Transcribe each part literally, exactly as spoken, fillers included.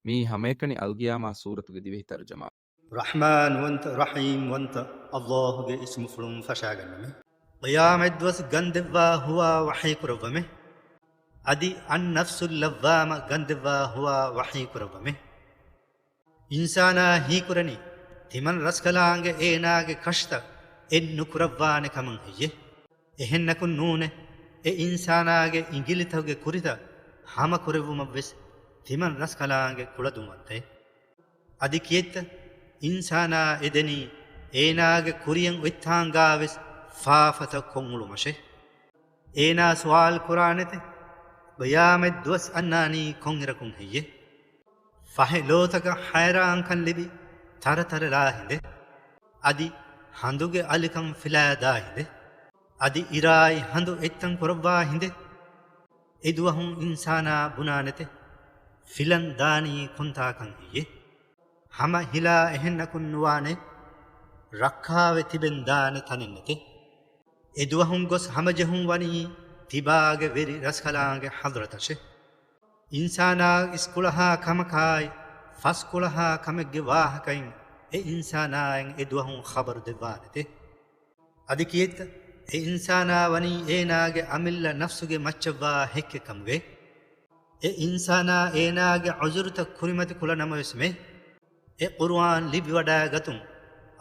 މިއީ ހަމައެކަނި އަލްޤިޔާމާ ސޫރަތުގެ ދިވެހި ތަރުޖަމާ. ރަޙްމާންވަންތަ، ރަޙީމްވަންތަ އައްލާހުގެ އިސްމުފުޅުން ފަށާގަންނަމެ. ޤިޔާމަތްދުވަސް ގަންދެއްވާ ހުވާ ވަޙީ ކުރައްވަމެ. އަދި އައްނަފްސުއްލައްވާމަ ގަންދެއްވާ ހުވާ ވަޙީ ކުރައްވަމެ. އިންސާނާ ހީކުރަނީ، ތިމަން ރަސްކަލާނގެ އޭނާގެ ކަށިތައް އެއްނުކުރައްވާނެ ކަމަށް ހެއްޔެ؟ އެހެންނަކުން ނޫނޭ، އެ އިންސާނާގެ އިނގިލިތަކުގެ ކުރިތައް ހަމަކުރެއްވުމަށްވެސް ތިމަން ރަސްކަލާނގެ ކުޅަދުންވަންތައެއް. އަދި ކިއެއްތަ؟ އިންސާނާ އެދެނީ އޭނާގެ ކުރިޔަށް އޮތްތާނގާވެސް ފާފަތައް ކޮށްއުޅުމަށޭ. އޭނާ ސުވާލު ކުރާނެތެ، ޤިޔާމަތް ދުވަސް އަންނާނީ ކޮންއިރަކުން ހެއްޔެ؟ ފަހެ ލޯތަކަށް ހައިރާންކަން ލިބި ތަރަތަރަލާ ހިނދެ. އަދި ހަނދުގެ އަލިކަން ފިލާދާ ހިނދެ. އަދި އިރާއި ހަނދު އެއްތަން ކުރައްވާ ހިނދެ. އެދުވަހުން އިންސާނާ ބުނާނެތެ، ފިލަން ދާނީ ކޮންތާކަން ހެއްޔެ؟ ހަމަ ހިލާ އެހެންނަކުން ނުވާނެ، ރައްކާވެ ތިބެން ދާނެ ތަނެއްނެތެ. އެދުވަހުން ގޮސް ހަމަޖެހުން ވަނީ ތިބާގެ ވެރި ރަސްކަލާނގެ ޙަޟްރަތަށެ. އިންސާނާ އިސްކުޅަހާ ކަމަކާއި ފަސްކުޅަހާ ކަމެއްގެ ވާހަކައިން އެ އިންސާނާއަށް އެދުވަހުން ޚަބަރު ދެއްވާނެތެ. އަދި ކިއެއްތަ؟ އެ އިންސާނާ ވަނީ އޭނާގެ އަމިއްލަ ނަފްސުގެ މައްޗަށްވާ ހެއްކެއް ކަމުގައި. އެ އިންސާނާ އޭނާގެ ޢުޛުރުތައް ކުރިމަތި ކުޅަނަމަވެސްމެ، އެ ޤުރުއާން ލިބިވަޑައިގަތުން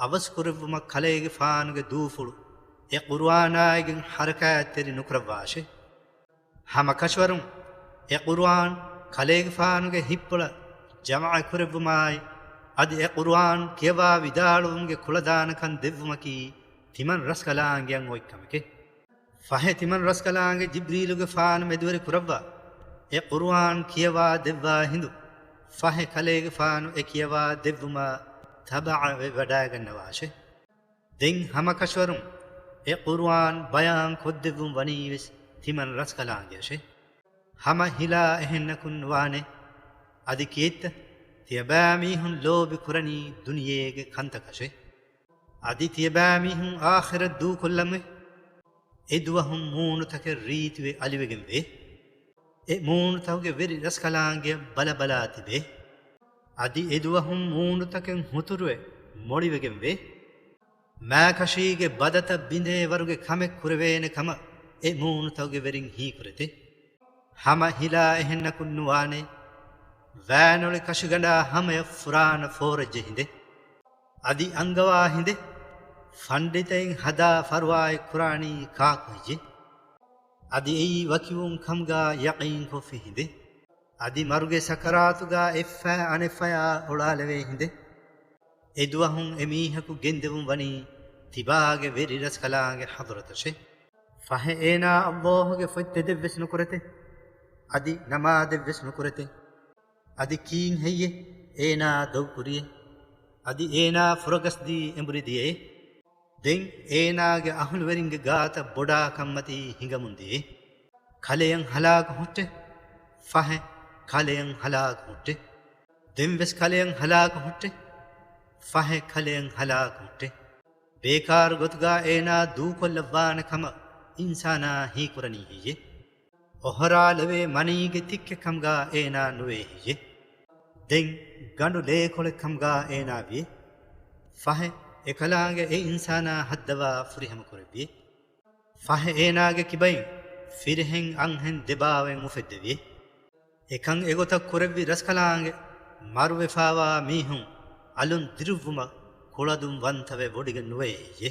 އަވަސްކުރެއްވުމަށް ކަލޭގެފާނުގެ ދޫފުޅު އެ ޤުރުއާނާއިގެން ޙަރަކާތްތެރި ނުކުރައްވާށެ. ހަމަ ކަށަވަރުން އެ ޤުރުއާން ކަލޭގެފާނުގެ ހިތްޕުޅަށް ޖަމަޢަ ކުރެއްވުމާއި، އަދި އެ ޤުރުއާން ކިޔަވާ ވިދާޅުވުމުގެ ކުޅަދާނަކަން ދެއްވުމަކީ ތިމަން ރަސްކަލާނގެއަށް އޮތް ކަމެކެ. ފަހެ ތިމަން ރަސްކަލާނގެ ޖިބްރީލުގެފާނު މެދުވެރި ކުރައްވާ އެ ޤުރުއާން ކިޔަވާ ދެއްވާ ހިނދު، ފަހެ ކަލޭގެފާނު އެ ކިޔަވާ ދެއްވުމާ ތަބަޢަވެ ވަޑައިގަންނަވާށެ. ދެން ހަމަކަށަވަރުން އެ ޤުރުއާން ބަޔާން ކޮށްދެއްވުން ވަނީވެސް ތިމަން ރަސްކަލާނގެއަށެ. ހަމަ ހިލާ އެހެންނަކުން ނުވާނެ. އަދި ކިއެއްތަ؟ ތިޔަބައިމީހުން ލޯބި ކުރަނީ ދުނިޔޭގެ ކަންތަކަށެ. އަދި ތިޔަބައިމީހުން އާޚިރަތް ދޫކޮށްލަމުވެ. އެދުވަހުން މޫނުތަކެއް ރީތިވެ އަލިވެގެންވޭ. އެ މޫނުތަކުގެ ވެރި ރަސްކަލާނގެއަށް ބަލަބަލާ ތިބޭ. އަދި އެދުވަހުން މޫނުތަކެއް ހުތުރުވެ މޮޅިވެގެންވޭ. މާކަށީގެ ބަދަތައް ބިނދޭ ވަރުގެ ކަމެއް ކުރެވޭނެ ކަމަށް އެ މޫނުތަކުގެ ވެރިން ހީކުރެތެ. ހަމަ ހިލާ އެހެންނަކުން ނުވާނެ. ވައިނޮޅި ކަށިގަނޑާ ހަމަޔަށް ފުރާނަ ފޯރައްޖެ ހިނދެ. އަދި އަންގަވާ ހިނދެ. ފަންޑިތައިން ހަދާ ފަރުވާއެއް ކުރާނީ ކާކު ހެއްޔެ؟ އަދި އެއީ ވަކިވުން ކަމުގާ ޔަޤީންކޮށްފި ހިނދެ. އަދި މަރުގެ ސަކަރާތުގާ އެއްފައި އަނެއްފަޔާ އޮޅާލެވޭ ހިނދެ. އެދުވަހުން އެމީހަކު ގެންދެވުން ވަނީ ތިބާގެ ވެރި ރަސްކަލާނގެ ޙަޟްރަތަށެ. ފަހެ އޭނާ އައްލާހުގެ ފޮތް ތެދެއްވެސް ނުކުރެތެ. އަދި ނަމާދެއްވެސް ނުކުރެތެ. އަދި ކީން ހެއްޔެ އޭނާ ދޮގުކުރިއެއް؟ އަދި އޭނާ ފުރަގަސްދީ އެނބުރި ދިޔައެއް؟ ދެން އޭނާގެ އަހުލުވެރިންގެ ގާތަށް ބޮޑާ ކަންމަތީ ހިނގަމުން ދިޔައެއް؟ ކަލެޔަށް ހަލާކު ހުއްޓެ. ފަހެ ކަލެޔަށް ހަލާކު ހުއްޓެ. ދެންވެސް ކަލެޔަށް ހަލާކު ހުއްޓެ. ފަހެ ކަލެޔަށް ހަލާކު ހުއްޓެ. ބޭކާރު ގޮތުގާ އޭނާ ދޫކޮށްލައްވާނެ ކަމަށް އިންސާނާ ހީކުރަނީ ހެއްޔެ؟ އޮހޮރާލެވޭ މަނީގެ ތިއްކެއް ކަމުގާ އޭނާ ނުވޭ ހެއްޔެ؟ ދެން ގަނޑު ލޭކޮޅެއް ކަމުގާ އޭނާ ވިޔެ. ފަހެ އެކަލާނގެ އެ އިންސާނާ ހައްދަވާ ފުރިހަމަ ކުރެއްވި. ފަހެ އޭނާގެ ކިބައިން ފިރިހެން އަންހެން ދެބާވަތް އުފެއްދެވި. އެކަން އެގޮތަށް ކުރެއްވި ރަސްކަލާނގެ މަރުވެފާވާ މީހުން އަލުން ދިރުއްވުމަށް ކުޅަދުން ވަންތަވެ ވޮޑިގެން ނުވޭ ހެއްޔެ؟